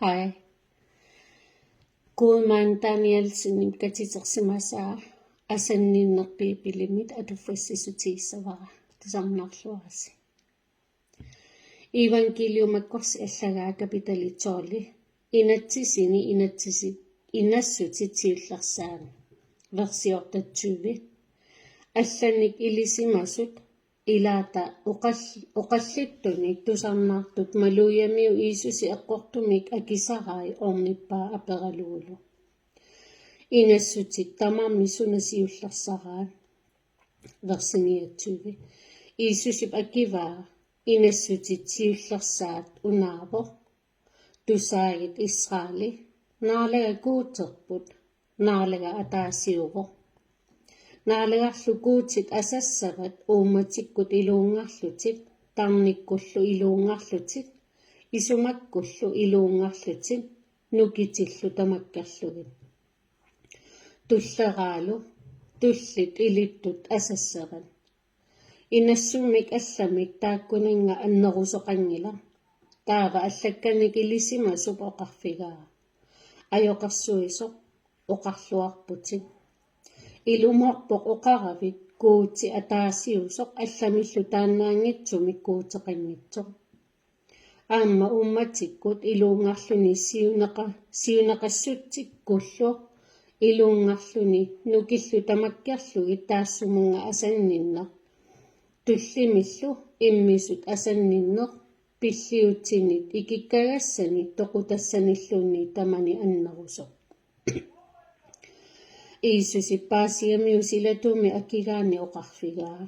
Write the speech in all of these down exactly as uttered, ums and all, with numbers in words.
Hej. Gudmand Danielsenip katitersimasaa Asanninneq Biibilimit atuffassissutigisavara, tusarnaarluarisi. Evangelium Markusi allagaa kapitali tolv, inatsisini inatsisi-, inassutit siullersaat, versi otteogtyve. Allannik ilisimasut, ilaata oqall-, oqallittunik tusarnaartut Maluujamiu Jiisusi eqqortumik akisarai ornippaa aperalugulu: Inassutit tamarmik suna siullersaraat? Versi niogtyve. Jiisusip akivaa: Inassutit siullersaat unaavoq: Tusaagit Israeli, naalaga Guuterput, naalaga ataasiuvoq. Naalagarlu Guutit asassavat uummatikkut iluunngarlutit, tarnikkullu iluunngarlutit, isumakkullu iluunngarlutit, nukitillu tamakkerlugit. Tulleraalu, tullit ilittut asassavat. Inassummik allamik taakkuninnga annerusoqanngilaq. Taava allakkanik ilisimasup oqarfigaa: Ajoqersuisoq, oqarluarputit: Ilumoorpoq oqaravit: Guuti ataasiusoq allamillu taannaanngitsumik Guuteqanngitsoq. Aamma uummatikkut iluunngarluni siuneqa-, siuneqassutsikkullu iluunngarluni nukillu tamakkerlugit taassumunnga asanninneq, tullimillu immisut asanninneq, pilliutsinit ikikkagassanit toqutassanilluunniit tamani annerusoq. Jiisusip paasigamiuk silatuumik akigaanni oqarfigaa: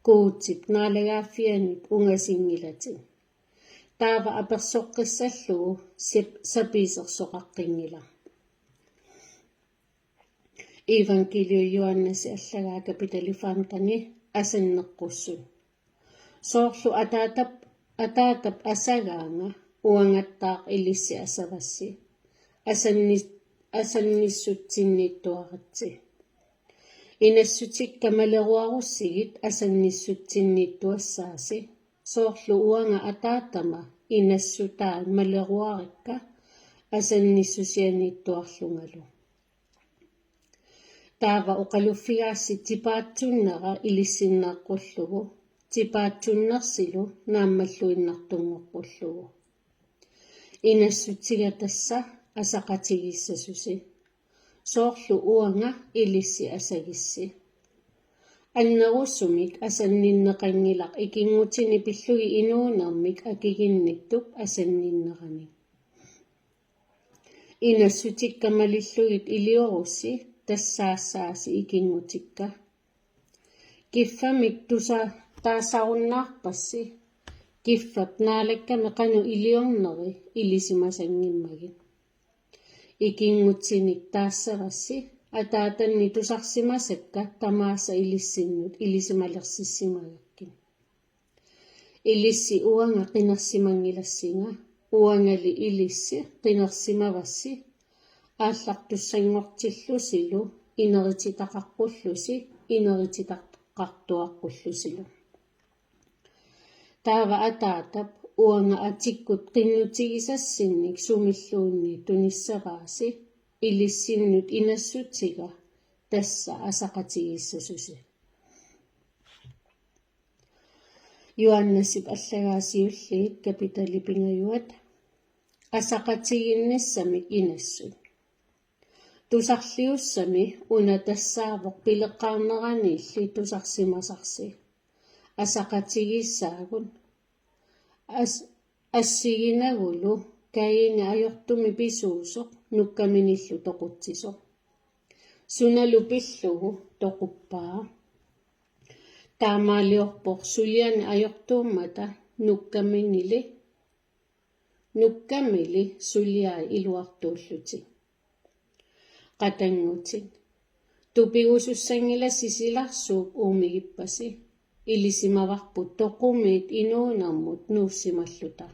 Guutip naalagaaffianit ungasinngilatit. Taava apersoqqissallugu sap-, sapiisersoqaqqinngilaq. Evangeliu Johannesip allagaa kapitali femteni, asanneqqussut. Soorlu Ataatap, Ataatap asagaanga uangattaaq ilissi asavassi, asanni-, asannissutsinniittuaritsi. Inassutikka maleruarussigit asannissutsinniittuassaasi, soorlu uanga Ataatama inassutai maleruarikka asannissusianiittuarlungalu. Taava oqaluffigaassi tipaatsunnera ilissinneeqqullugu, tipaatsunnersilu naammalluinnartunngoqqullugu. Inassutiga tassa asaqatigiissasusi, soorlu uanga ilissi asagissi. Annerusumik asanninneqanngilaq ikinngutini pillugit inuunermik akiginnittup asanninnerani. Inassutikka malillugit iliorussi tassaassaasi ikinngutikka. Kiffamik tusa-, taasarunnaarpassi, kiffap naalakkami qanoq iliorneri ilisimasanngimmagit. Ikinngutinik taassavassi Ataatanni tusarsimasakka tamaasa ilissinnut ilisimalersissimagakkit. Ilissi uanga qinersimanngilassinga, uangali ilissi qinersimavassi aallartussanngortillusilu inerititaqaqqullusi inerititaqartuaqqullusilu. Taava Ataatap uanga atikkut qinnutigisassinnik sumilluunniit tunissavaasi, ilissinnut inassutiga tassa asaqatigiissasusi. Johannesip allagaa siulliit kapitali pingajuat. Asaqatigiinnissamik inassut. Tusarliussami una tassaavoq pileqqaarneraniilli tusarsimasarsi. Asaqatigiissaagut. As-, assiginagulu Kaini ajortumik pisuusoq nukkaminillu toqutsisoq. Sunalu pillugu toquppaa? Taamaaliorpoq sulianik ajortuummata nukkaminili, nukkamili suliai iluartuullutik. Qatanngutit, tupigusussanngilassi silarsuup uumigippasi. Ilisimavarput toqumiit inuunermut nuussimalluta.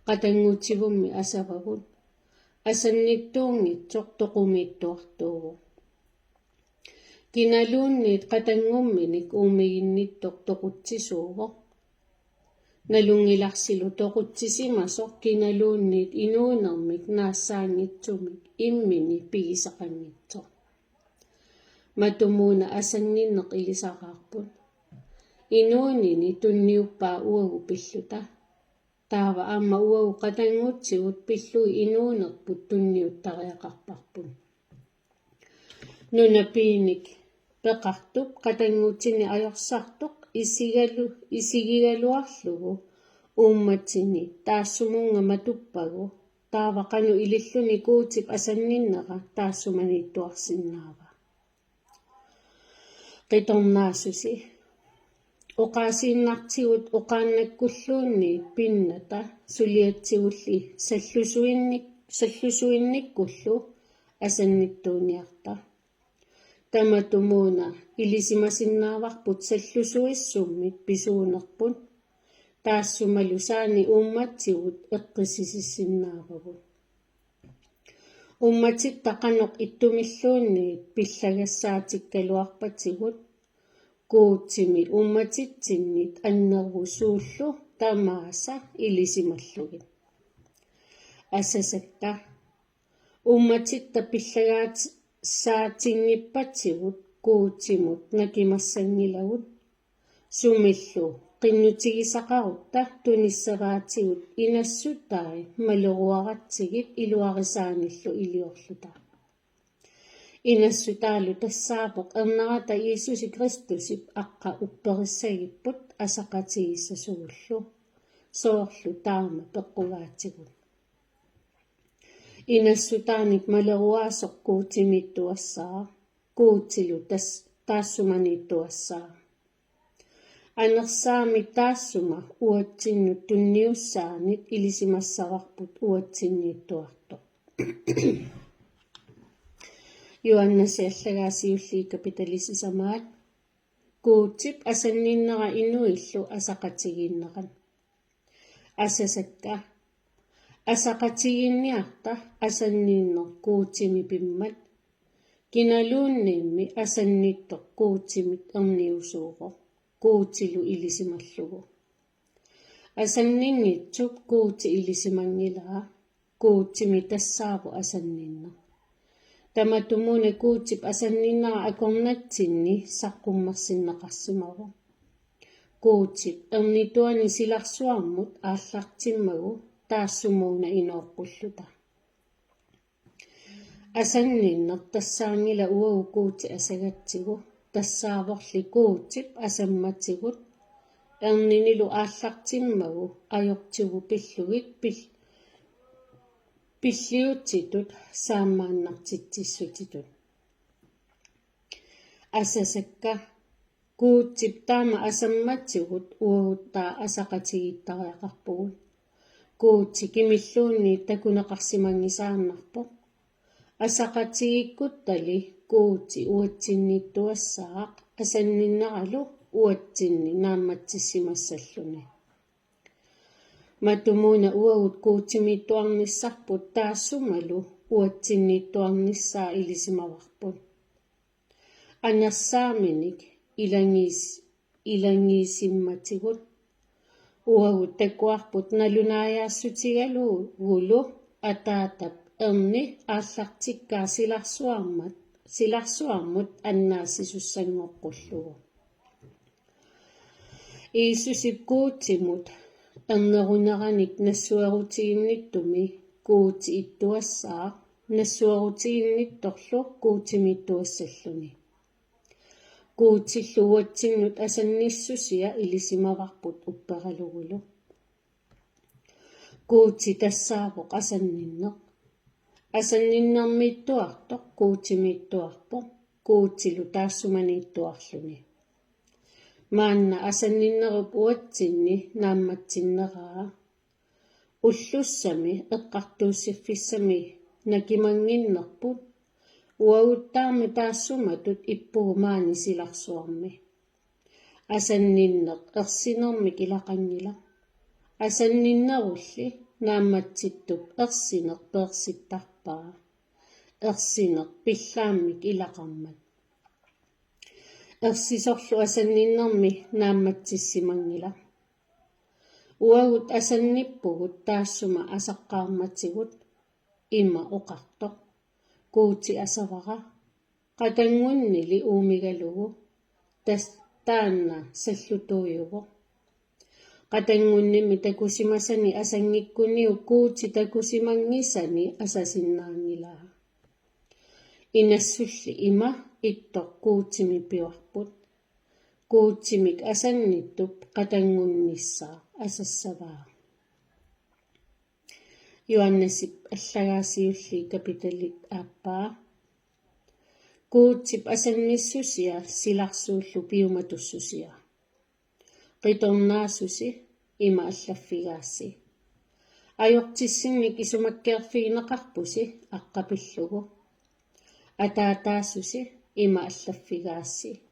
Qatanngutivummi asavagut, asannittuunngitsoq toqumiittuartuuvoq. Kinaluunniit qatanngumminik uumiginnittoq toqutsisuuvoq. Nalunngilarsilu toqutsisimasoq kinaluunniit inuunermik naassaanngitsumik immini pigisaqanngitsoq. Matumuuna asanninneq ilisaraarput. Inuunini tunniuppaa uagut pilluta. Taava aamma uagut qatanngutsigut pillugit inuunerput tunniuttariaqarparput. Nuna piinik peqartup qatanngutini ajorsartoq isigalu-, isigigaluarlugu uummatini taassumunnga matuppagu, taava qanoq ililluni Guutip asanninnera taassumaniittuarsinnaava? Qitornaasusi. Oqaasiinnartigut oqaannakkulluunniit pinnata suliatsigulli sallusuinnik-, sallusuinnikkullu asannittuuniarta. Tamatumuuna ilisimasinnaavagut sallusuissummit pisuunerput. Taassumalu saani uummatigut eqqissisissinnaavagut. Uummatitta qanoq ittumilluunniit pillagassaatikkaluarpatigut, Guutimi uummatitsinnit annerusut suullu tamaasa ilisimallugit. Asasakka. Uummatitta pillagaat-, saatinngippatigut Guutimut nakimassanngilagut. Sumillu qinnutigisaqarutta tunissavaatigut inassutai maleruaratsigit iluarisaanillu iliorluta. Inassutaalu tassaavoq ernerata Jiisusi Kristusip aqqa upperissagipput asaqatigiissasugullu, soorlu taama peqqugaatigut. Inassutaanik maleruaasoq Guutimiittuassaaq, Guutilu tas-, taassumaniittuassaaq. Anersaamik taassuma uatsinnut tunniussaanit ilisimassavarput uatsinniittuartoq. Johannesip allagaa siulliit kapitali sisamaat. Guutip asanninnera inuillu asaqatigiinnerat. Asasakka. Asaqatigiinniarta asanninneq Guutimi pimmat. Kinaluunniimmi asannittoq Guutimit erniusuuvoq, Guutilu ilisimallugu. Asanninngitsup Guuti ilisimanngilaa, Guutimi tassaavoq asanninneq. Tamatumuuna Guutip asanninnera akornatsinni saqqummersinneqarsimavoq. Guutip ernituani silarsuarmut aallartimmagu taassumuuna inooqqulluta. Asanninneq tassaanngilaq uagut Guuti asagatsigu, tassaavorli Guutip asammatigut, erninilu aallartimmagu ajortigut pillugit pil-, pilliutsitut saammaannartitsissutitut. Asasakka. Guutip taama asammatigut uaguttaa asaqatigiittariaqarpugut. Guuti kimilluunniit takunneqarsimanngisaannarpoq. Asaqatigiikkuttali Guuti uatsinniittuassaaq, asanninneralu uatsinni naammatsissimassalluni. Matumuuna uagut Guutimiittuarnissarput taassumalu uatsinniittuarnissaa ilisimavarput. Anersaaminik ilagiis-, ilagiisimmatigut. Uagut takuarput nalunaajaassutigalugulu Ataatap erni aallartikkaa silarsuarmat, silarsuarmut annaassisussanngoqqullugu. Jiisusip Guutimut erneruneranik nassuerutiginnittumi Guuti ittuassaaq, nassuerutiginnittorlu Guutimiittuassalluni. Guutillu uatsinnut asannissusia ilisimavarput upperalugulu. Guuti tassaavoq asanninneq. Asanninnermiittuartoq Guutimiittuarpoq, Guutilu taassumaniittuarluni. Maanna asanninnerup uatsinni naammatsinneraa. Ullussami eqqartuussiffissami nakimannginnerput, uaguttaarmi taassumatut ippugut maani silarsuarmi. Asanninneq ersinermik ilaqanngilaq. Asanninnerulli naammatsittup ersineq peersittarpaa, ersineq pillaammik ilaqarmat. Ersisorlu asanninnermi naammatsissimanngilaq. Uagut asannippugut taassuma asaqqaarmatigut, ima oqartoq: Guuti asavara, qatanngunnili uumigalugu, tas taanna sallutuujuvoq. Qatanngunnimi takusimasani asanngikkuniuk Guuti takusimanngisani asasinnaanngilaa. Inassulli ima ittoq Guutimit pivarput: Guutimik asannittup qatanngunnissaa asassavaa. Johannesip allagai siulliit kapitalit aappaa. Guutip asannissusia silarsuullu piumatussusia. Qitornaasusi, ima allaffigaassi. Ajortissinnik isumakkeerfigineqarpusi aqqapillugu. Ataataasusi, ima allaffigaassi.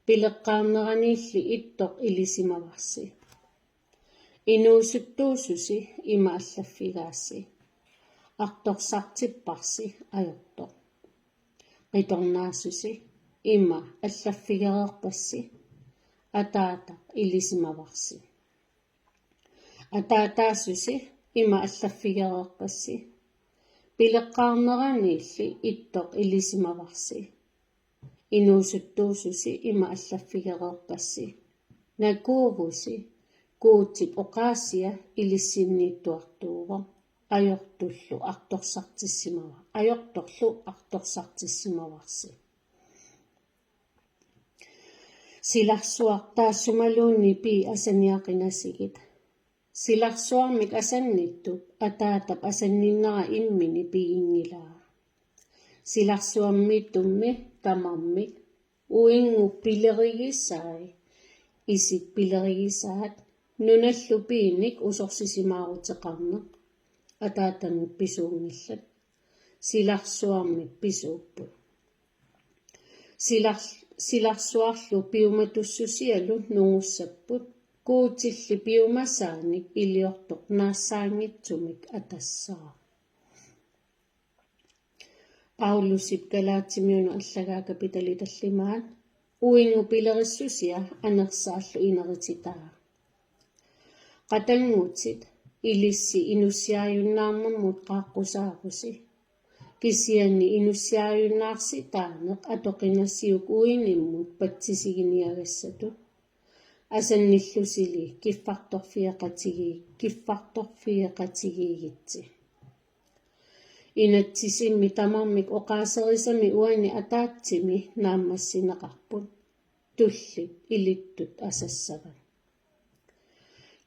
Pileqqaarneranilli ittoq ilisimavarsi. Inuusuttuususi, ima allaffigaassi. Artorsartipparsi ajortoq. Qitornaasusi, ima allaffigereerpassi. Ataataq ilisimavarsi. Ataataasusi, ima allaffigereerpassi. Pileqqaarneranilli ittoq ilisimavarsi. Inuusuttuususi, ima allaffigereerpassi. Nakuuvusi Guutip oqaasia ilissinniittuartuuvoq. Ajortullu artorsartissimava-, ajortorlu artorsartissimavarsi. Silarsuaq taassumaluunniit pii asaniaqinasigit. Silarsuarmik asannittup Ataatap asanninnera immini piginngilaa. Silarsuarmiittummi tamarmik uinnguk pilerigisai, isit pilerigisaat, nunallu piinik usorsisimaarutigineqarneq, Ataatamik pisuunngillat. Silarsuarmik pisuupput. Silar-, silarsuarlu piumatussusialu nungussapput, Guutilli piumasaanik iliortoq naassaanngitsumik atassaaq. Paulusip Galaatimiunut allagai kapitali tallimaat: Uinnguk pilerissusia anersaallu inerititaa. Qatanngutit, ilissi inussiaajunnaarnermut qaaqqusaavusi. Kisianni inussiaajunnaarsitaaneq atoqinasiuk uinimmut patsisiginiagassatut. Asannillusili kiffartorfigeqatigi-, kiffartorfigeqatigiigitsi. Inatsisimmi tamarmik oqaaserisami uani ataatsimi naammassineqarput. Tullip ilittut asassavat.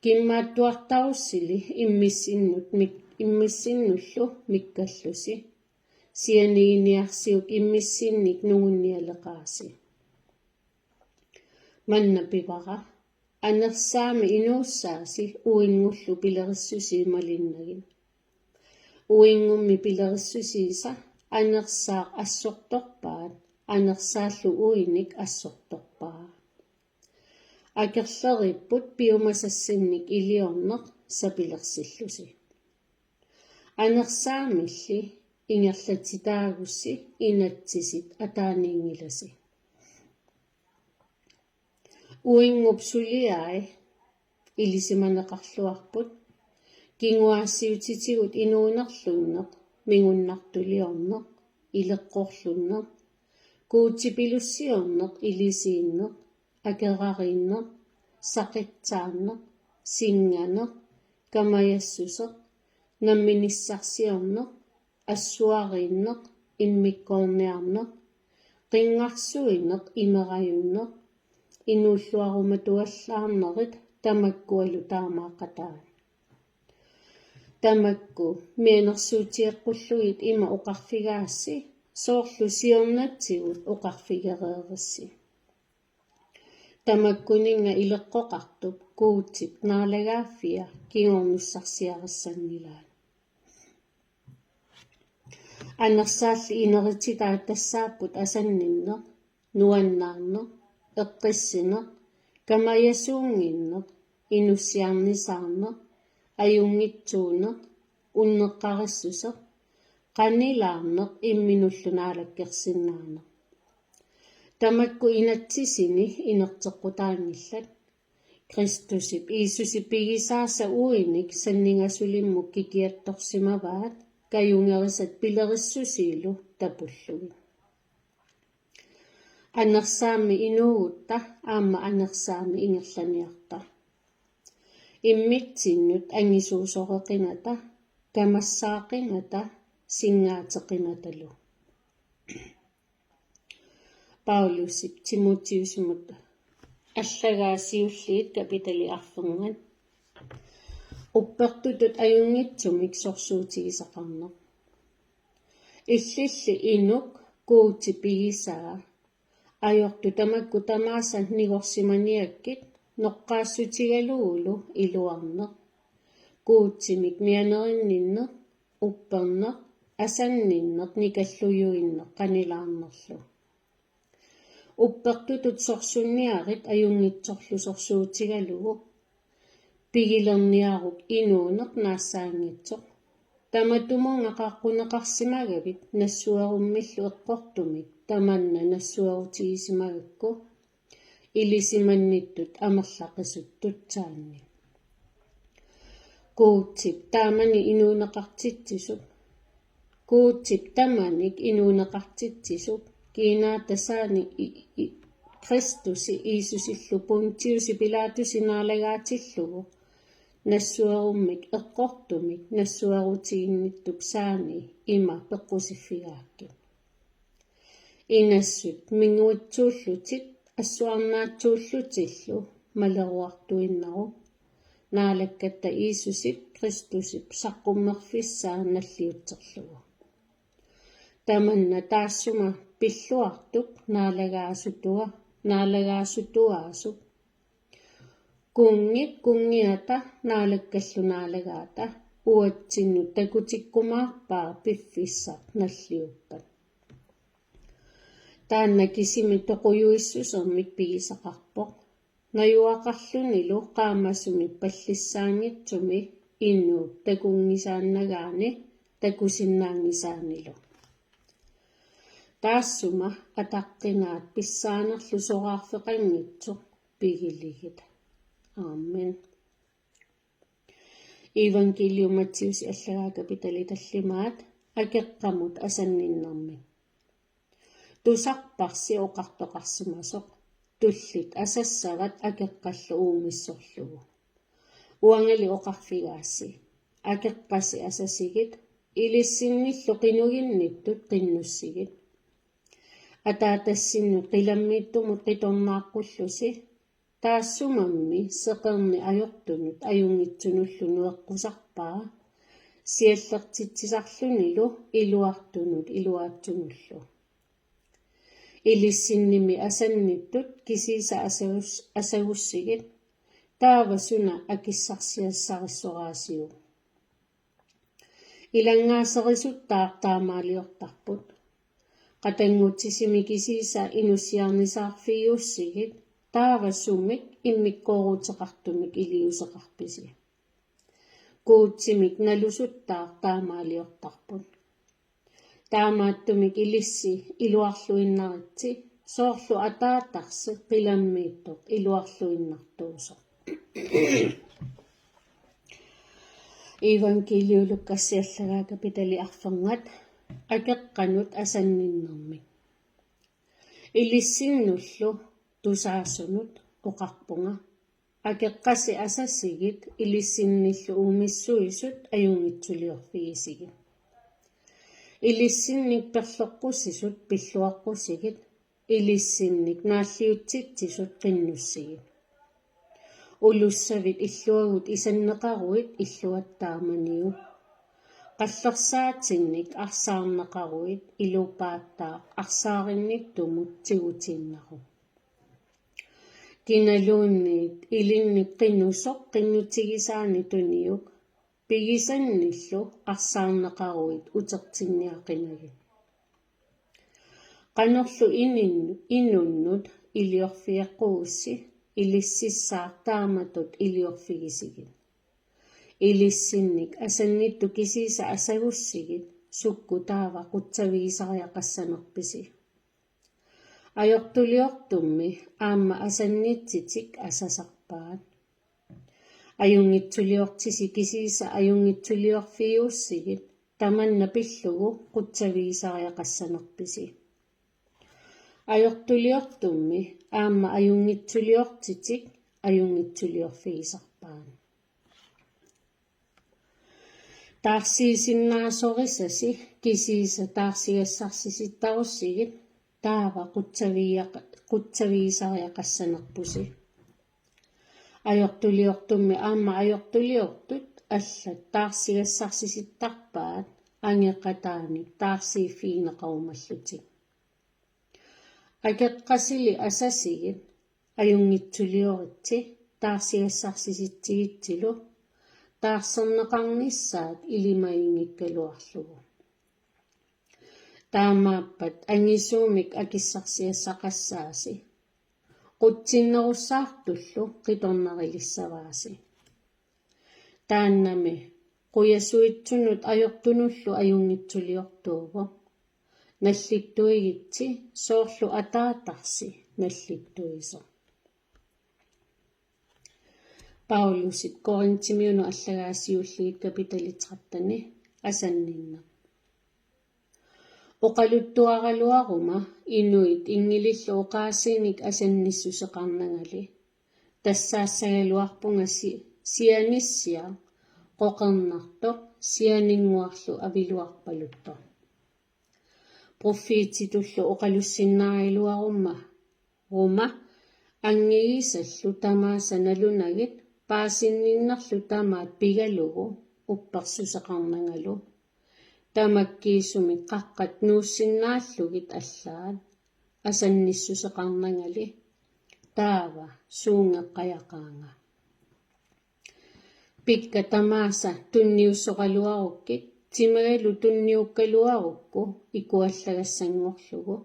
Kimmaattuartarussili immissinnut mik-, immissinnullu mikkallusi. Sianiginiarsiuk immissinnik nungunnialeqaasi. Manna pivara: Anersaami inuussaasi uinngullu pilerissusii malinnagit. Uinngummi pilerissusiisa anersaaq assortorpaat, anersaallu uinik assortorpaa. Akerleriipput piumasassinnik iliorneq sapilersillusi. Anersaamilli ingerlatitaagussi inatsisit ataaniinngilasi. Uinngup suliai ilisimaneqarluarput, kinguaassiutitigut inuunerlunneq, mingunnartuliorneq, ileqqorlunneq, Guutipilussiorneq, ilisiinneq, akerariinneq, saqitsaarneq, sinnganeq, kamajassuseq, namminissarsiorneq, assuariinneq, immikkoorniarneq, qinngarsuineq, imerajunneq, inuulluarumatuallaarnerit tamakkualu taamaaqataat. Tamakku mianersuuteqqullugit ima oqarfigaassi, soorlu siornatigut oqarfigereerissi. Tamakkuninnga ileqqoqartup Guutip naalagaaffia kingornussarsiarissanngilaat. Anersaalli inerititaat tassaapput asanninneq, nuannaarneq, eqqissineq, kamajasuunnginneq, inussiarnisaarneq, ajunngitsuuneq, unneqqarissuseq, qanilaarneq imminullu naalakkersinnaaneq. Tamakku inatsisini inerteqqutaanngillat. Kristusip Jiisusip pigisaasa uinik sanningasulimmut kikiattorsimavaat kajungerisat pilerissusiilu tapullugit. Anersaammi inuugutta aamma anersaammi ingerlaniarta. Immitsinnut angisuusoreqinata, kamassaaqinata, singaateqinatalu. Paulusip Timotiusimut allagaa siulliit kapitali arfernat. Uppertutut ajunngitsumik sorsuutigisaqarneq. Illilli inuk Guutip pigisaa ajortut tamakku tamaasa nigorsimaniakkit noqqaassutigalugulu iluarneq. Guutimik mianerinninneq, upperneq, asanninneq, nikallujuinneq qanilaarnerlu. Uppertutut sorsunniarit ajunngitsorlu sorsuutigalugu. Pigilerniaruk inuuneq naassaanngitsoq. Tamatumunnga qaaqquneqarsimagavit nassuerummillu eqqortumik tamanna nassuerutigisimagakku ilisimannittut amerlaqisuttutsaanni. Guutip taamani inuuneqartitsisup. Guutip tamanik inuuneqartitsisup kiinaa tassani i-, i-, Kristusi Jiisusillu Pontius Pilatusi naalagaatillugu nassuerummik eqqortumik nassuerutiginnittup saani ima peqqusiffigaakkit. Inassut minguitsuullutit assuarnaatsuullutillu maleruartuinnaruk, Naalakkatta Jiisusip Kristusip saqqummerfissaa nalliutserlugu. Tamanna taassuma pilluartup naalagaasutua-, naalagaasutuaasup. Kunngit kunngiata naalakkallu naalagaata uatsinnut takutikkumaarpaa piffissaq nalliuppat. Taanna kisimi toqujuissusermik pigisaqarpoq. Najugaqarlunilu qaamasumi pallissaanngitsumi inuup takunngisaannagaani takusinnaanngisaanilu. Taassuma ataqqinaat pissaanerlu soraarfeqanngitsoq pigiligit. Amen. Evangelium Matthæusi allagaa kapitali tallimaat, akeqqamut asanninnermik. Tusarparsi oqartoqarsimasoq: Tullit asassavat akeqqallu uumissorlugu. Uangali oqarfigaassi: Akeqqasi asasigit, ilissinnillu qinuginnittut qinnussigit. Ataatassinnut qilammiittumut qitornaaqqullusi, taassumammi seqerni ajortunut ajunngitsunullu nueqqusarpaa, siallertitsisarlunilu iluartunut iluaatsunullu. Ilissinnimi asannittut kisiisa asagus-, asagussigit, taava suna akissarsiassarissoraasiuk? Ilanngaasarisuttaaq taamaaliortarput. Qatanngutsisimi kisiisa inussiarnisaarfigiussigit, taava sumik immikkooruteqartumik iliuuseqarpisi. Guutimik nalusuttaaq taamaaliortarput. Taamaattumik ilissi iluarluinnaritsi, soorlu Ataatarsi qilammiittoq iluarluinnartuusoq. Evangeliu Lukaasi allagaa kapitali arfernat, akeqqanut asanninnermik. Ilissinnullu tusaasunut oqarpunga: Akeqqasi asasigit, ilissinnillu uumissuisut ajunngitsuliorfigisigit. Ilissinnik perloqqusisut pilluaqqusigit, ilissinnik naalliutsitsisut qinnussigit. Ulussavit illuagut isanneqaruit illuattaaq maniu. Qallersaatinnik arsaarneqaruit ilupaattaaq arsaarinnittumut tigutiinnaruk. Kinaluunniit ilinnik qinusoq qinnutigisaani tuniuk, pigisannillu arsaarneqaruit utertinniaqinagit. Qanorlu inin-, inunnut iliorfigeqqugussi, ilississaaq taamatut iliorfigisigit. Ilissinnik asannittut kisiisa asagussigit, sukkut taava qutsavigisariaqassanerpisi? Ajortuliortummi aamma asannitsitik asasarpaat. Ajunngitsuliortisi kisiisa ajunngitsuliorfiussigit tamanna pillugu qutsavigisariaqassanerpisi. Ajortuliortummi aamma ajunngitsuliortitik ajunngitsuliorfigisarpaat. Taarsiisinnaasorisasi kisiisa taarsigassarsisittarussigit taava qutsavigiaq-, qutsavigisariaqassanerpusi. Ajortuliortummi aamma ajortuliortut allat taarsigassarsisittarpaat angeqataanik taarsiiffigineqarumallutik. Akeqqasili asasigit ajunngitsulioritsi taarsigassarsisitsigitsilu taarserneqarnissaat ilimaginngikkaluarlugu. Taamaappat angisuumik akissarsiassaqassaasi. Qutsinnerussaartullu qitornarilissavasi. Taannami qujasuitsunut ajortunullu ajunngitsuliortuuvoq. Nallittuigitsi soorlu ataatarsi nallittuisoq. Paulusip Korintimiunut allagaasiulliit kapitali tretteni, asanninneq. Oqaluttuaraluaruma inuit inngilillu oqaasiinik asannissuseqarnangali. Tassaassagaluarpunga si-, sianissiaq qoqernartoq sianinnguarlu aviluarpaluttoq. Pruffiititullu oqalussinnaagaluaruma, ruma, angigisallu tamaasa nalunagit paasinninnerlu tamaat pigalugu uppersuseqarnangalu. Tamakkiisumik qaqqat nuussinnaallugit allaat asannissuseqarnangali. Taava suunngeqqajaqaanga. Pikka tamaasa tunniussoqaluarukkit, timagalu tunniukkaluarukku ikuallagassanngorlugu,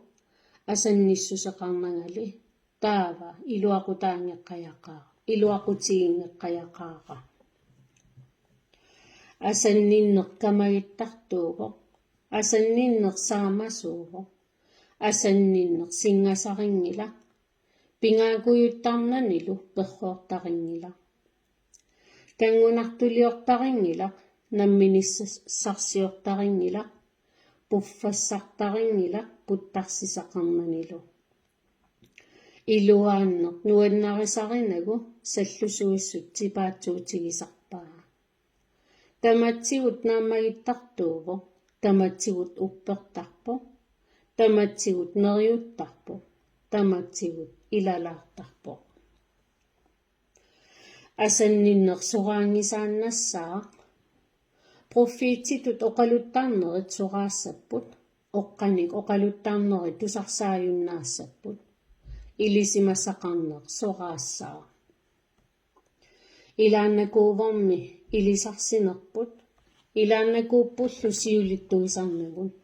asannissuseqarnangali, taava iluaqutaanngeqqajaqaara, iluaqutiginngeqqajaqaara. Asanninneq kamagittartuuvoq, asanninneq saamasuuvoq, asanninneq singasarinngilaq, pingaakujuttarnanilu perroortarinngilaq. Kanngunartuliortarinngilaq, namminissarsiortarinngilaq, puffassartarinngilaq puttarsisaqarnanilu. Iluaanneq nuannarisarinagu sallusuissut tipaatsuutigisarpaa. Tamatigut naammagittartuuvoq, tamatigut uppertarpoq, tamatigut neriuttarpoq, tamatigut ilalaartarpoq. Asanninneq soraanngisaannassaaq. Pruffiititut oqaluttarnerit soraassapput, oqqanik oqaluttarnerit tusarsaajunnaassapput, ilisimasaqarneq soraassaaq. Ilaannakuuvormi ilisarsinerput, ilaannakuuppullu siulittuisarnagut.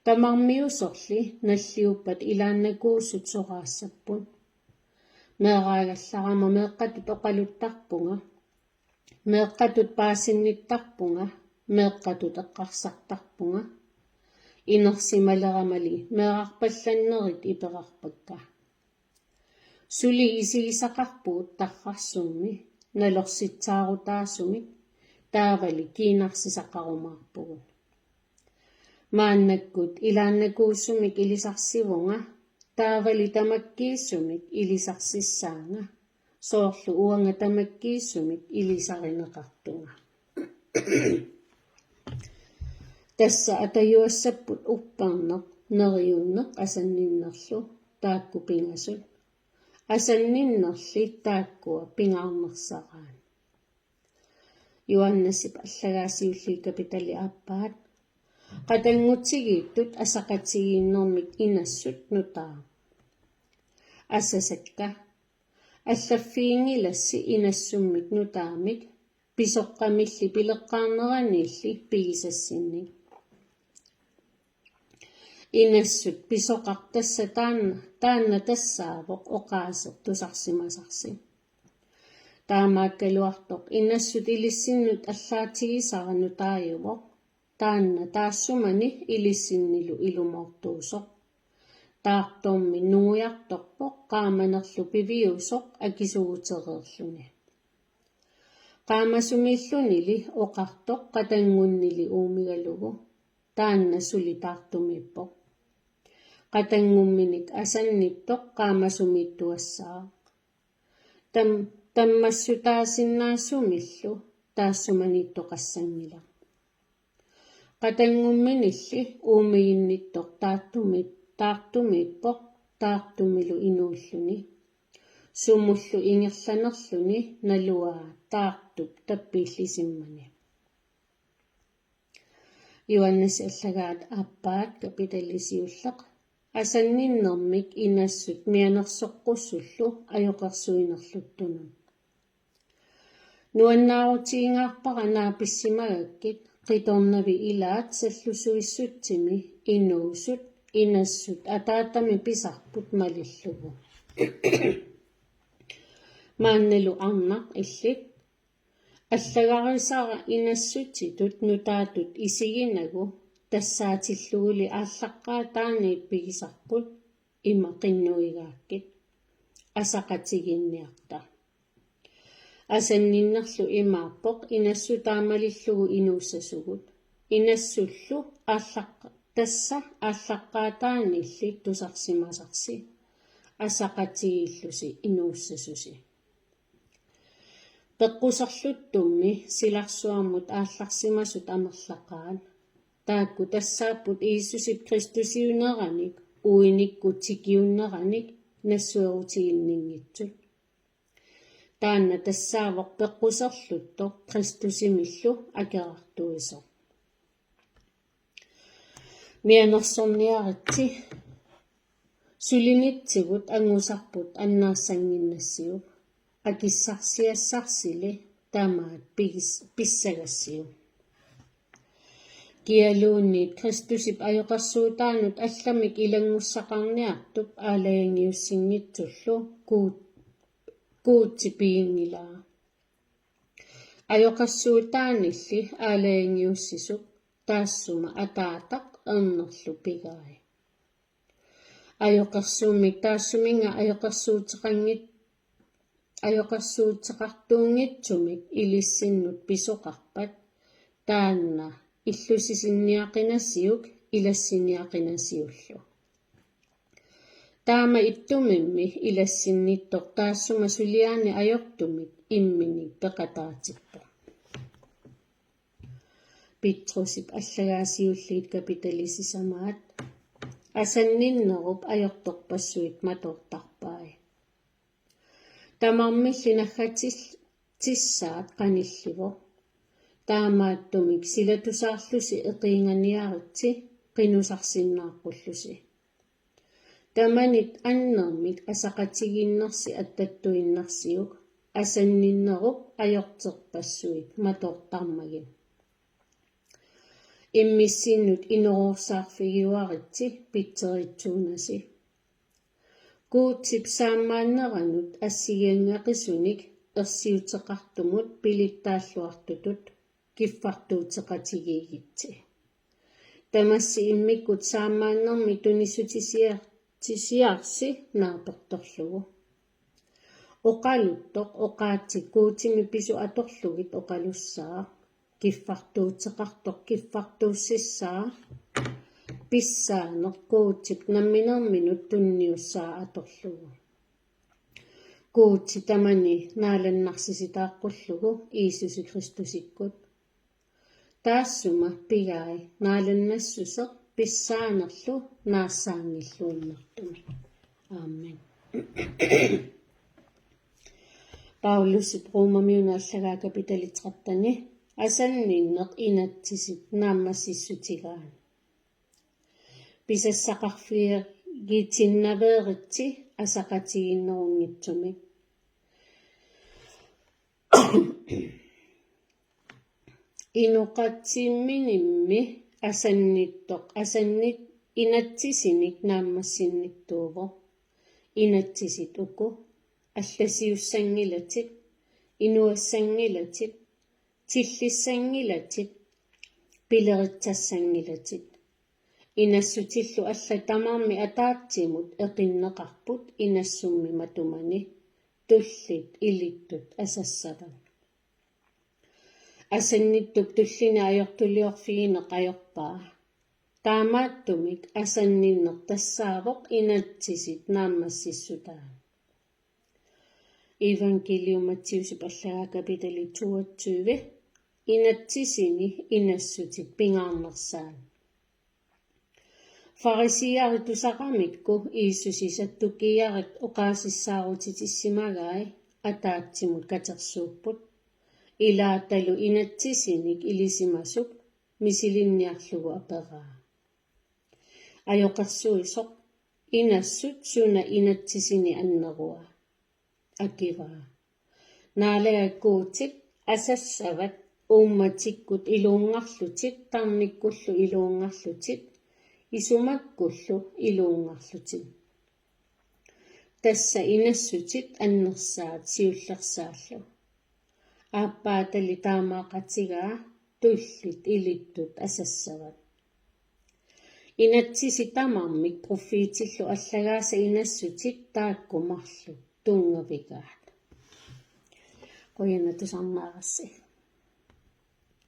Tamarmiusorli nalliuppat ilaannakuusut soraassapput. Meeraagallarama meeqqatut oqaluttarpunga, meeqqatut paasinnittarpunga, meeqqatut eqqarsartarpunga. Inersimaleramali meerarpallannerit iperarpakka. Suli isigisaqarpugut tarrarsummi nalorsitsaarutaasumik, taavali kiinarsisaqarumaarpugut. Maannakkut ilaannakuusumik ilisarsivunga, taavali tamakkiisumik ilisarsissaanga, soorlu uanga tamakkiisumik ilisarineqartunga. Tassa atajuassapput upperneq, neriunneq asanninnerlu taakku pingasut. Asanninnerli taakkua pingaarnersaraat. Johannesip allagaasiulliit kapitali aappaat. Qatanngutigiittut asaqatigiinnermik inassut nutaaq. Asasakka, allaffiginngilassi inassummik nutaamik, pisoqqamilli pileqqaarneranilli pigisassinnik. Inassut pisoqartassa taanna, taanna tassaavoq oqaaseq tusarsimasarsi. Taamaakkaluartoq inassut ilissinnut allaatigisara nutaajuvoq, taanna taassumani ilissinnilu ilumoortuusoq. Taartormi nungujartorpoq qaamanerlu piviusoq akisuutereerluni. Qaamasumiillunili oqartoq qatanngunnili uumigalugu, taanna suli taartumiippoq. Qatanngumminik asannittoq qaamasumiittuassaaq. Tam-, tammassutaasinnaasumillu taassumaniittoqassanngilaq. Qatanngumminilli uumiginnittoq taartumi-, taartumiippoq taartumilu inuulluni. Sumullu ingerlanerluni naluaa taartup tappiillisimmani. Johannes allagaat aappaat kapitali siulleq. Asanninnermik inassut mianersoqqussullu ajoqersuinerluttunut. Nuannaarutigingaarpara naapissimagakkit qitornavit ilaat sallusuissutsimi inuusut inassut ataatami pisarput malillugu. Maannalu arnaq illit. Allagarisara inassutitut nutaatut isiginagu tassaatilluguli aallaqqaataaniit pigisarput ima qinnuigaakkit: Asaqatigiinniarta. Asanninnerlu imaappoq inassutaa malillugu inuussasugut. Inassullu aallaq-, tassa aallaqqaataaniilli tusarsimasarsi. Asaqatigiillusi inuussasusi. Peqquserluttummi silarsuarmut aallarsimasut amerlaqaat. Taakku tassaapput Jiisusip Kristusiuneranik uinikkut tikiunneranik nassuerutiginninngitsut. Taanna tassaavoq peqquserluttoq Kristusimillu akerartuisoq. Mianersorniaritsi. Sulinitsigut angusarput annaassannginnassiuk. Akissarsiassarsili tamaat pigis-, pissagassiuk. Kialuunniit Kristusip ajoqersuutaanut allamik ilanngussaqarniartup aalajangiussinngitsullu Guut-, Guuti piginngilaa. Ajoqersuutaanilli aalajangiussisup taassuma Ataataq ernerlu pigai. Ajoqersuummik taassuminnga ajoqersuuteqanngit-, ajoqersuuteqartuunngitsumik ilissinnut pisoqarpat, taanna illusisinniaqinasiuk ilassiniaqinasiullu. Taama ittumimmi ilassinnittoq taassuma suliaani ajortumik imminik peqataatippoq. Petrusip allagaa siulliit kapitali sisamaat. Asanninnerup ajortorpassuit matoortarpai. Tamarmilli naggatis-, tissaat qanillivoq. Taamaattumik silatusaarlusi eqiinganiaritsi qinusarsinnaaqqullusi. Tamanit annermik asaqatigiinnersi attattuinnarsiuk, asanninnerup ajortorpassuit matoortarmagit. Immissinnut inoroorsaarfigiuaritsi pitseritsuunasi. Guutip saammaanneranut assigiinngeqisunik ersiuteqartumut pilittaalluartutut kiffartuuteqatigiigitsi. Tamassi immikkut saammaannermik tunissutisiar-, tisiarsi naapertorlugu. Oqaluttoq oqaatsit Guutimit pisut atorlugit oqalussaaq. Kiffartuuteqartoq kiffartuussissaaq. Pissaaneq Guutip namminerminut tunniussaa atorlugu. Guuti tamani naalannarsisitaaqqullugu Jiisusi Kristusikkut. Taassuma pigai naalannassuseq pissaanerlu naassaanngilluinnartumik. Amen. Paulusip Romamiunut allagaa kapitali tretteni. Asanninneq inatsisit naammassissutigaat. Pisassaqarfigitinnaveeritsi asaqatigiinnerunngitsumik. Inoqatimminimmi asannittoq asannit inatsisinik naammassinnittuuvoq. Inatsisit uku: allasiussanngilatit, inuassanngilatit, tillissanngilatit, pileritsassanngilatit. Inassutillu allat tamarmik ataatsimut eqinneqarput inassummi matumani, tullit ilittut asassavat. Asannittup tullini ajortuliorfigineq ajorpaa. Taamaattumik asanninneq tassaavoq inatsisit naammassissutaa. Evangelium Matthæusip allagaa kapitali toogtyve. Inatsisini inassutit pingaarnersaat. Farisiiarit tusaramikku Jiisusi saddukiiarit oqaasissaarutitissimagai ataatsimut katersuupput. Ilaatalu inatsisinik ilisimasuk misilinniarlugu aperaa: Ajoqersuisoq, inassut suna inatsisini annerua? Akivaa: Naalagaq Guutip asassavat uummatikkut iluunngarlutik, tarnikkullu iluunngarlutik, isumakkullu iluunngarlutik. Tassa inassutit annersaat siullersaallu. Aappaatali taamaaqatigaa tullit ilittut asassavat. Inatsisit tamarmik pruffiitillu allagaasa inassutit taakku marluk tunngavigaat. Qujanaq tusarnaarassi.